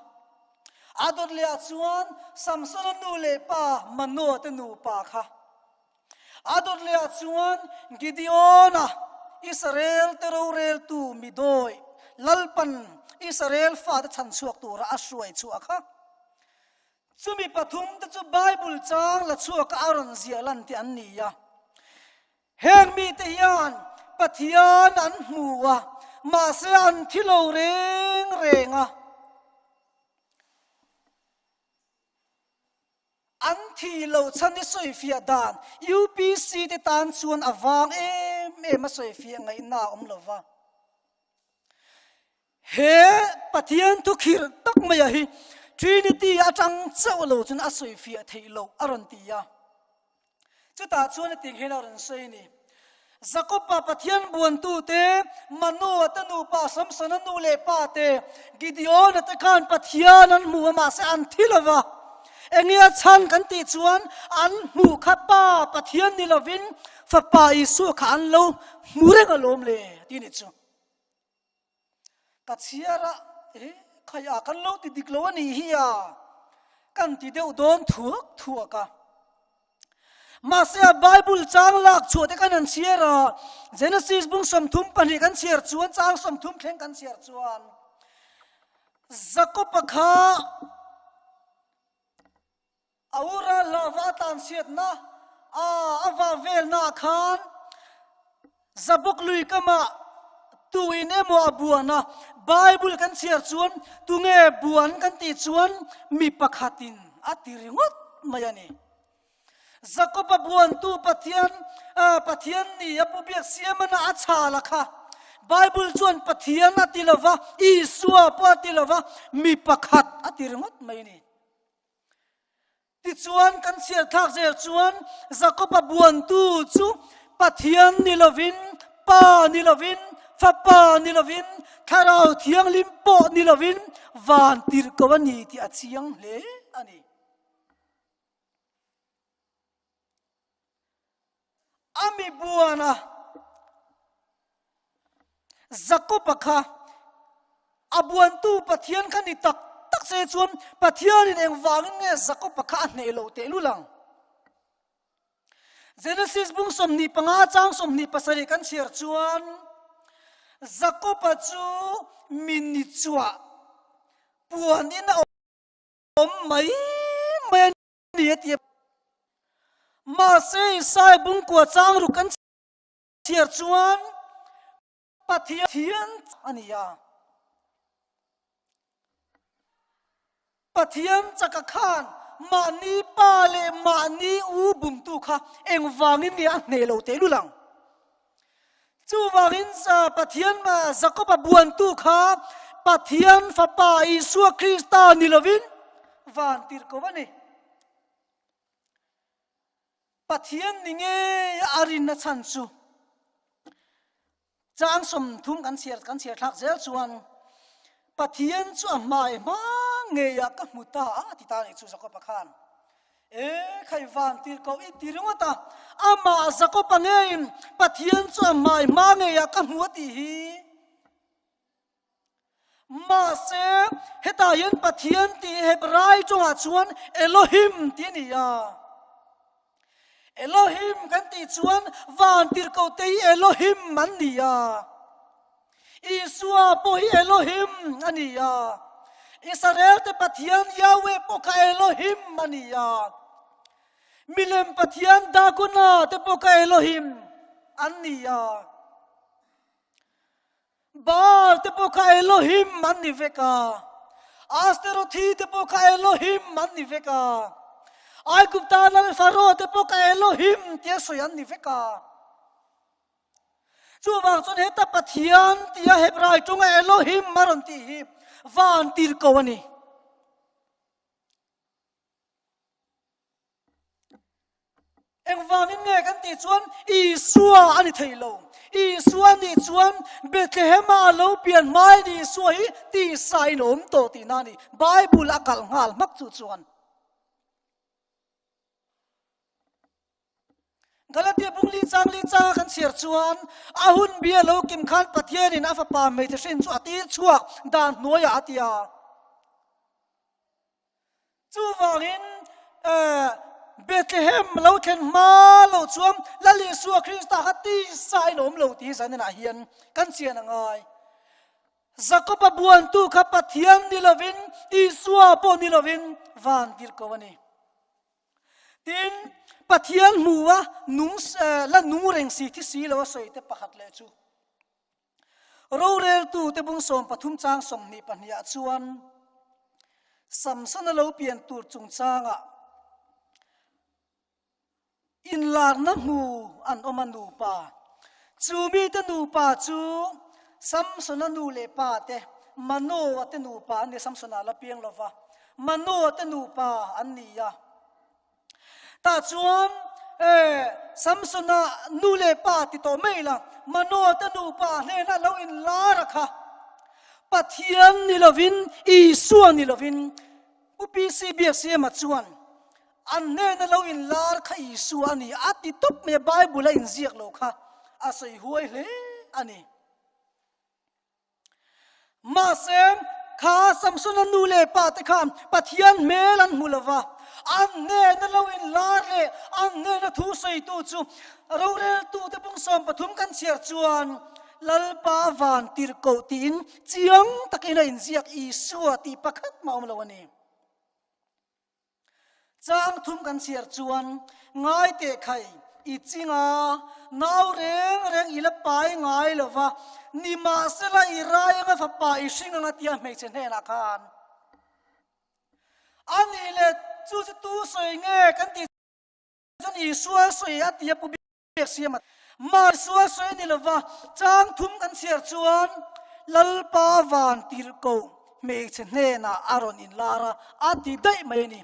a dawt leh ah chuan Samsona nu leh pa Manoa te nupa kha A dawt leh ah chuan Gideon-a Israel te roreltu mi dawi Lalpan Israel fate chhan chhuak tura a hruai chhuah kha. Chumi pathum te chu Bible chang la chhuaka a rawn ziah lan te an ni a. Heng mite hian Pathian an hmu a, mahse an thi lo reng reng a. An thi lo chhan i sawifiah dan UPC te tan chuan a vang em em a sawifiah ngaihna a awm lo va. He Pathian thu khirh tak maia hi Trinity atang chauh lo chuan a sawifiah theih loh a rawn ti a. Chutah chuan a ting hian a rawn sawi a ni. Jakoba Pathian buantute, Manoa te nupa, Samsona nu leh pa te, Gideona te khan Pathian an hmu a, mahse an thi lo va. Enge a chhan kan tih chuan an hmuh kha Pa Pathian ni lovin Fapa Isua kha an lo hmu reng alawm le ti nih chu. Ka chhiar a, eh khai a kan lo ti dik lo a nih hi a, kan ti deuh dawn thuak thuak a. Mahse a Bible chang lak chhuah te kan han chhiar a, Genesis bung 32 kan chhiar chuan chang 30 thleng kan chhiar chuan Jakob-a kha a ura hlauva a tlanchhiatna a a vah velnaah khan Zabok lui kamah tuin emaw a buan a, Bible kan chhiar chuan tunge buan kan tih chuan mi pakhatin a ti ringawt mai a ni. Jakob-a buantu Pathian Pathian ni a pu biak siamana a chhal a kha. Bible chuan Pathian a ti lova, Isua pawh a ti lova, mi pakhat a ti ringawt mai a ni. Tichuan, kan chhiar thlak zel chuan Jakob-a buantu chu Pathian ni lovin, Pa ni lovin, Fapa ni lovin, Thlarau Thianghlim pawh ni lovin van tirhkoh a ni tih a chiang hle a ni. A mi buana Jakob-a kha a buantu Pathian kha ni tak tak se chuan Pathianin engvangin nge Jakob-a kha a hneh loh tehlul ang? Genesis bung 25 chang 27 kan chhiar chuan Jakob-a chu mi ni chuah puanin a awm mai mai a ni a ti a. Mahse Isai bungkua chang ruk kan chhiar chuan Pathian a ni a. Pathian chaka khan mahni pa leh mahni u bumtu kha engvangin nge a hneh lo teh lul ang? Chuvangin Pathian Jakob-a buantu kha Pathian Fapa Isua Krista ni lovin van tirhkoh a ni. Pathian ni ngei a rinna chhan chu chang 30 kan chhiar kan chhiar thlak zel chuan Pathian chu a hmai hma ngeiah ka hmu ta a ti ta nih chu Jakob-a khan. E khai van tirhkoh i ti ringawt a, amah Jakob-a ngeiin Pathian chu a hmai hma ngeiah ka hmu a tih hi. Mahse, hetah hian Pathian tih Hebrai tawngah chuan Elohim tih a ni a. Elohim kan tih chuan van tirhkohte hi Elohim an ni a. Isua pawh hi Elohim a ni a. Israel te Pathian Yahweh pawh kha Elohim a ni a. Milem Pathian Dagona te pawh kha Elohim an ni a. Baal te pawh kha Elohim an ni vek a, Asterothi te pawh kha Elohim an ni vek a, Aigupta lal Pharaoh te pawh kha Elohim tia sawi an ni vek a. Chuvang chuan heta Pathian tia Hebrai tawnga Elohim a rawn tih hi van tirhkoh a ni. Engvangin nge kan tih chuan Isua a ni thei lo. Isua nih chuan Bethlehem-a a lo pian hmain Isua hi tisain a awm tawh tihna a ni. Bible a kalh nghal hmak chu chuan. Galatia bung li chang li changa kan chhiar chuan a hun bia lo kim khan Pathianin a fapa hmeichhe hrin chu a tir chhuak dan hnuaiah a ti a. Chuvangin Bethlehem lo thlen hma lo chuan Lal Isua Krista kha tisa in awm lo tih hi zaninah hian kan chian a ngai. Jakob-a buantu kha Pathian ni lovin, Isua pawh ni lovin van tirhkoh a ni. Tin, Pathian hmu a nung la nung reng si thi si lo a sawi te pakhat leh chu. Roreltute bung 13 chang 22 ah chuan Samsona lo pian tur chungchangah inlarna hmu an awm a nupa. Chu mite nupa chu Samsona nu leh pa te, Manoa te nupa an ni a, Samsona la piang lova, Manoa te nupa an ni a. Tah chuan. Samsona nu leh pa ti tawh mai la, Manoa te nupa hnena lo inlar a kha. Pathian ni lovin, Isua ni lovin, Pu PC Biaksiama chuan an hnena lo inlar kha Isua a ni a ti tawp mai a, Bible a inziak lo kha a sawi huai hle a ni. Mahse, kha Samsona nu leh pa te khan Pathian hmel an hmu lo va, an hnena lo inlar leh an hnena thu sawitu chu roreltute pungsawm pathum kan chhiar chuan Lalpa van tirhkoh tiin chiang takin a inziak Isua tih pakhat mah awm lo a ni. Chang thum kan chhiar chuan ngai teh khai i chinga nau reng reng i la pai ngai lo va, nimahsela i rai anga fapa i hring anga tia hmeichhe hnenah khan a nih leh chu chu tu sawi nge kan tih chuan Isua sawi a tia pu Biak siam a mah Isua sawi a ni lo va, chang thum kan chhiar chuan Lalpa van tirhkoh hmeichhe hnenah a rawn inlar a, a ti daih mai a ni.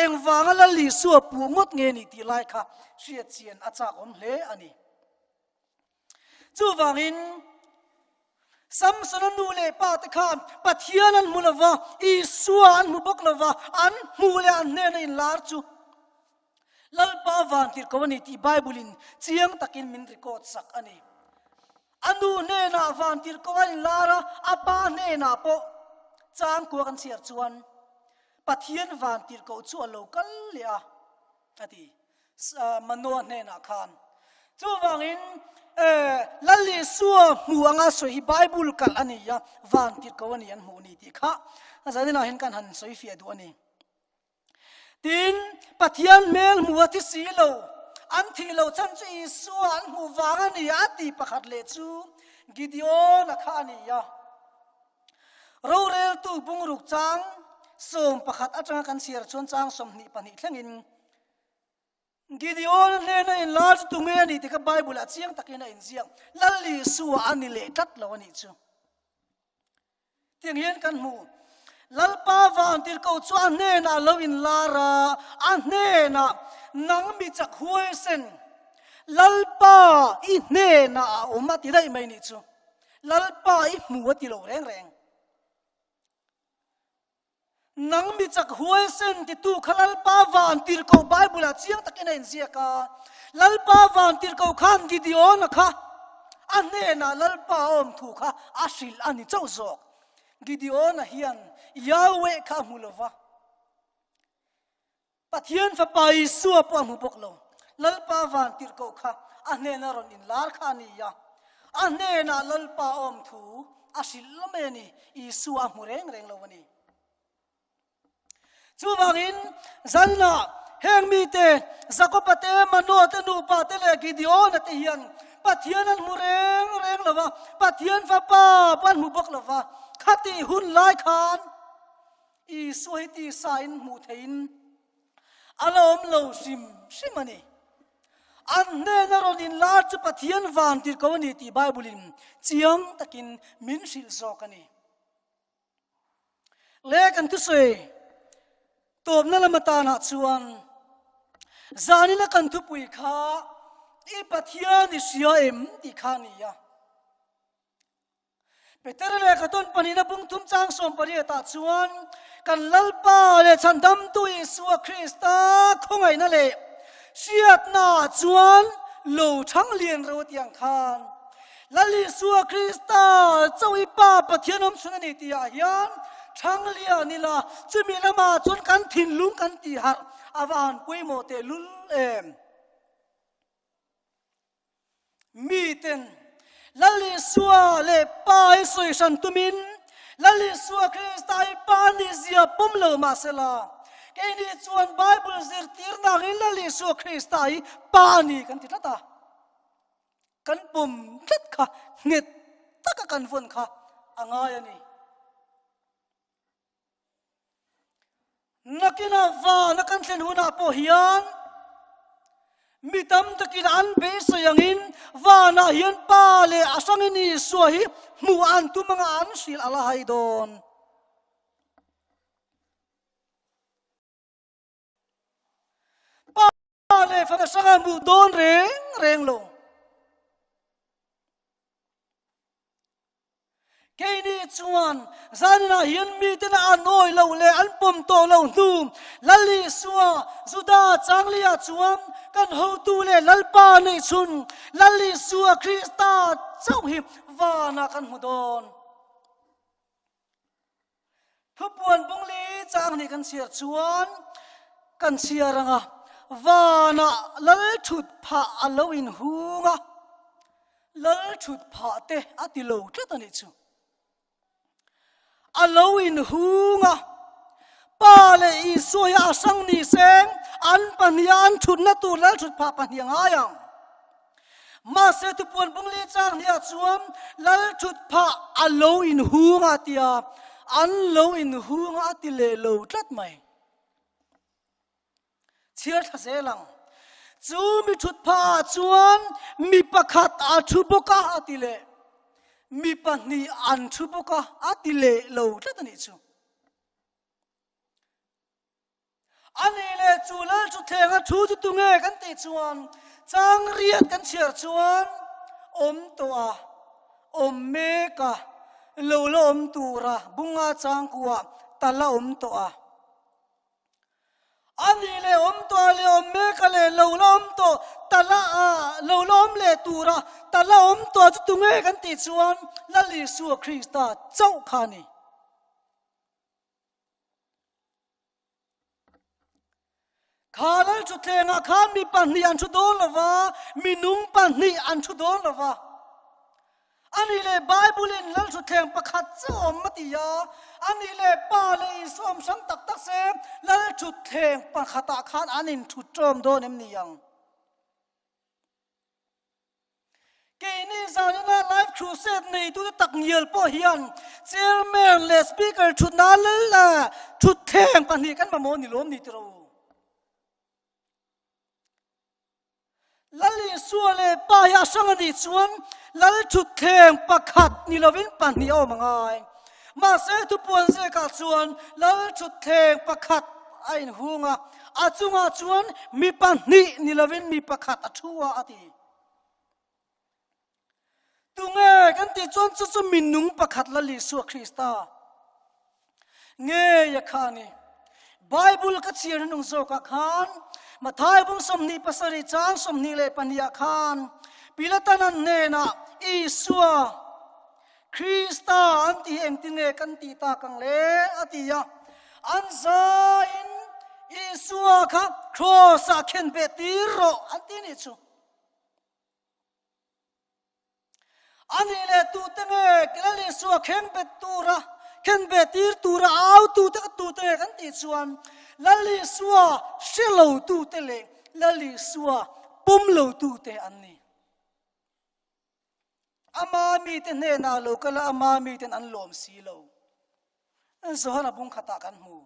Engvanga Lal Isua puh ngawt nge ni tih lai kha hriat chian a chak awm hle a ni. Chuvangin Samsona nu leh pa te khan Pathian an hmu lo va, Isua an hmu bawk lo va, an hmuh leh an hnena inlar chu Lalpa van tirhkoh a ni tih Bible-in chiang takin min record sak a ni. A nu hnenah van tirhkoh a inlar a, a pa hnenah pawh changkua kan chhiar chuan Pathian van tirhkoh chu a lo kal leh a, a ti Manoa hnenah khan. Chuvangin Lal Isua hmu anga sawi hi Bible kalh a ni a, van tirhkoh a ni an hmuh ni tih kha zaninah hian kan han sawi fiah duh a ni. Tin, Pathian hmel hmu a thi si lo, an thih loh chhan chu Isua an hmuh vang a ni a ti pakhat leh chu Gideon-a kha a ni a. Roreltu bungruk chang 11 atanga kan chhiar chuan chang 22 thlengin Gideon hnena inlar chu tunge a ni tih kha Bible-ah chiang takin a inziak. Lal Isua a ni leh tlat lo a nih chu. Tiang hian kan hmu. Lalpa vantirhkoh chu a hnenah lo inlar a, a hnenah, Nang mi chak huaisen, Lalpa i hnenah a awm a ti daih mai nih chu. Lalpa i hmu a ti lo reng reng. Nang mi chak huaisen titu kha Lalpa vantirhkoh Bible-ah chiang takin a inziak a. Lalpa vantirhkoh khan Gideon-a kha a hnenah Lalpa a awm thu kha a hrilh a ni chauh zawk. Gideon-a hian Yahweh kha a hmu lo va. Pathian Fapa Isua pawh a hmu bawk lo. Lalpa vantirhkoh kha a hnena rawn inlar kha a ni a, a hnenah Lalpa awm thu a hrilh la mai a ni, Isua a hmu reng reng lo a ni. Chuvangin zanah heng mite, Jakoba te, Manoa te, nupa te leh Gideona te hian Pathian an hmu reng reng lo va, Pathian Fapa pawh an hmu bawk lo va, khatih hun lai khan Isua hi tisa in hmuh theihin a la awm lo hrim hrim a ni. An hnena rawn inlar chu Pathian van tirhkoh a ni tih Bible-in chiang takin min hrilh zawk a ni. Le kan thusawi tawpna lam atanah chuan zanina kan thupui kha i Pathian i hria em tih kha a ni a. Peter leh ka tawn pahnihna bung thum chang sawm pariatah chuan kan Lalpa leh Chhandamtu Isua Krista khawngaihna leh hriatnaah chuan lo thang lian ro tih ang khan Lal Isua Krista chauh i Pa Pathian awm chhun a ni tihah hian thang lian ila chumi lamah chuan kan thinlung kan tihharh a va han pawimawh tehlul em. Miten Lal Isua leh Pa hi sawi hran tumin Lal Isua Krista hi Pa nih zia pawm lo mahsela, keini chuan Bible zirtirna angin Lal Isua Krista hi Pa a ni kan ti tlat a. Kan pawm tlat kha nghet taka kan vawn kha a ngai a ni. Nakinah vana kan thlen hunah pawh hian mi tam takin an beisei angin vanah hian Pa leh a hrangin Isua hi hmuh an tum anga an hrilh a la hai dawn. Pa leh fapa hranga. ka hmuh dawn reng reng lo. Keini chuan zaninah hian miten an awi loh leh an pawm tawh loh hnu Lal Isua Juda changlia chuan kan hotu leh Lalpa neih chhun Lal Isua Krista chauh hi vanah kan hmu dawn. Thupuan bungli chang nih kan chhiar chuan kan chhiar ang a, vanah lal thut phah a lo inhung a, lal thut phah te a ti lo tlat a nih chu. A lo inhung a, Pa leh Isua hi a hrang ni seng, an pahniha an thutna tur lal thut phah pahnih a ngai ang. Mahse tupuan bungli chang hniah chuan lal thut phah a lo inhung a tia, an lo inhung a ti leh lo tlat mai. Chhiar thla zel ang. Chu mi thut phah ah chuan mi pakhat a thu bawk a a ti leh. Mi pahnih an thu bawk a a ti leh lo tlat a nih chu. A nih leh chu lal chu thleng a thu chu tunge kan tih chuan chang riat kan chhiar chuan awm tawh a, awm mek a, lo la awm tur a, bunga changkua tal a awm tawh a. A nih leh awm tawh a leh awm mek a leh lo la awm tawh tal a lo la awm leh tur a, tal a awm tawh chu tunge kan tih chuan Lal Isua Krista chauh kha a ni. Kha lal thutthlengah khan mi pahnih an thu dawn lo va, minung pahnih an thu dawn lo va. Ani leh Bible-in lal thutthleng pakhat chiah awm a ti a, ani leh Pa leh Isua awm hrang tak tak se, lal thutthleng pakhatah khan an inthut ṭawm dawn em ni ang? Keini zanina Life Crusade neitute tak ngial pawh hian Chairman leh Speaker thutna lal thutthleng pahnih kan mamawh ni lawm ni tiro. Lal Isua leh Pa hi a hrang a nih chuan Lal thutthleng pakhat ni lovin pahnih a awm a ngai. Mahse thupuan ziakah chuan Lal thutthleng pakhat a inhung a, a chungah chuan mi pahnih ni lovin mi pakhat a thu a a ti. Tunge kan tih chuan chu chu minung pakhat Lal Isua Krista ngei a kha a ni. Bible ka chhiar hnung zawkah khan Mathai bung 27 chang 22 ah khan Pilatan an hnenah Isua Krista an ti engtin nge kan tih tak ang le a ti a. An zaiin Isua kha cross ah khen beh tir rawh an ti nih chu. A nih leh tute nge Lal Isua khen bet tura khen beh tir tura au tute ka tute nge kan tih chuan Lal Isua hre lo tute leh Lal Isua pawm lo tute an ni. Ama mite hnenah lo kal a, ama miten an lawm si lo. Johana bung khatah kan hmu.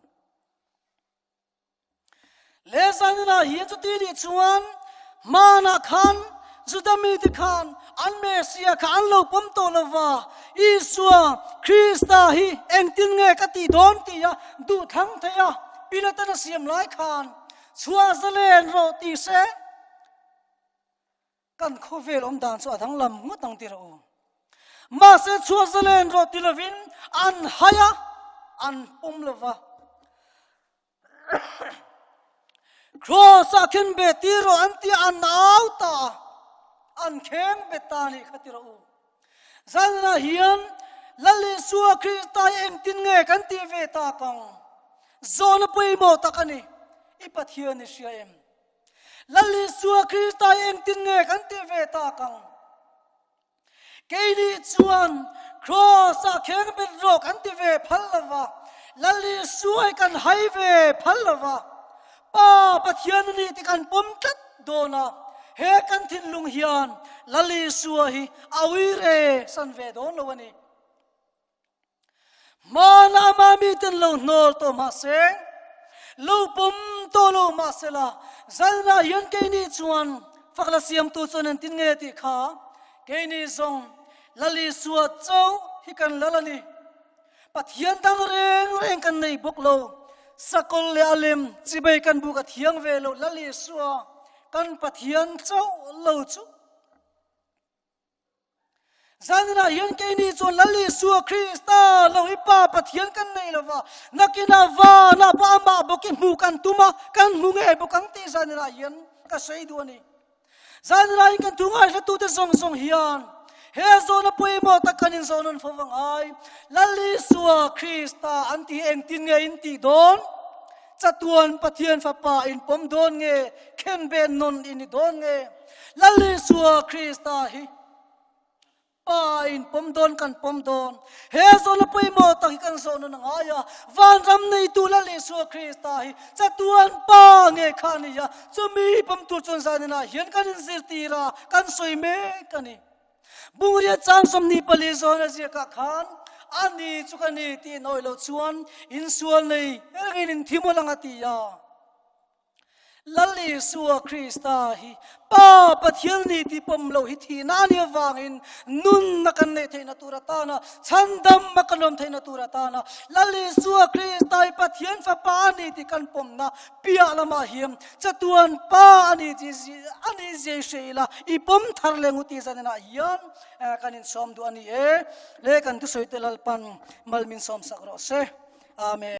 Le zaninah hian chuti nih chuan hmanah khan Juda mite khan an Messiah kha an lo pawm tawh lo va, Isua Krista hi engtin nge ka tih dawn tia duh thlang thei a Pilatan a siam lai khan chhuah zalen rawh ti se Kan khawvel awm dan chu a danglam ngawt ang tirh u. Mahse chhuah zalen rawh ti lovin an hai a, an pawm lo va. Cross ah khen be tir rawh an ti a, an au ta a, an kheng bet ta a nih kha tirh u. Zanah hian Lal Isua Krista hi engtin nge kan tih ve tak ang? Zawhna pawimawh tak a ni. I Pathian i hria em? Lal Isua Krista hi engtin nge kan tih ve tak ang? Keini chuan Cross-ah kheng bet rawh kan ti ve phal lo va, Lal Isua hi kan hai ve phal lo va, Pa Pathian a ni tih kan pawm tlat dawn a, he kan thinlung hian Lal Isua hi a uire san ve dawn lo a ni. Hmana ama miten lo hnawl tawh mahse, lo pawm tawh lo mahsela, zalna hian keini chuan fakla siamtu chuan engtin nge tih kha keini zawng Lal Isua chauh hi kan lal a ni. Pathian dang reng reng kan nei bawk lo. Sakawlh leh a lem chibei kan buk a thiang ve lo Lal Isua. Kan Pathian chauh lo chu. Zaninah hian keini chuan Lal Isua Krista lo hi Pa Pathian kan nei lo va, nakinah vanah pawh amah bawk i hmuh kan tum a, kan hmu ngei bawk ang tih zaninah hian ka sawi duh a ni. Zaninah hian kan thu ngaihlatute zawng zawng hian he zawhna pawimawh tak kan inzawh nawn fo vang ai. Lal Isua Krista an tih engtin nge in tih dawn? Chatuan Pathian Fapa in pawm dawn nge? Khenbeh nawn i ni dawn nge? Lal Isua Krista hi Pa in pawm dawn kan pawm dawn. He zawhna pawimawh tak hi kan zawhna na ngai a. Vanram neitu Lal Isua Krista hi chatuan Pa nge kha a ni a. Chumi pawm tur chuan zaninah hian kan inzirtir a, kan sawi mek a ni. Bungriat chang 24 zawhna ziakah khan a ni chu ka ni tih in awih loh chuan insual nei rengin in thi mawlh ang a ti a. Lal Isua Krista hi Pa Pathian ni tih pawm loh hi thihna a nih avangin nunna kan neih theihna tur atana, chhandamma kan awm theihna tur atana Lal Isua Krista hi Pathian Fapa a ni tih kan pawmna piah lamah hian chatuan Pa a ni tih a nih zia i hre ila i pawm thar leh ngut tih zaninah hian kan insawm duh a ni e. Le kan thusawi te Lalpan mal min sawmsak rawh se. Amen.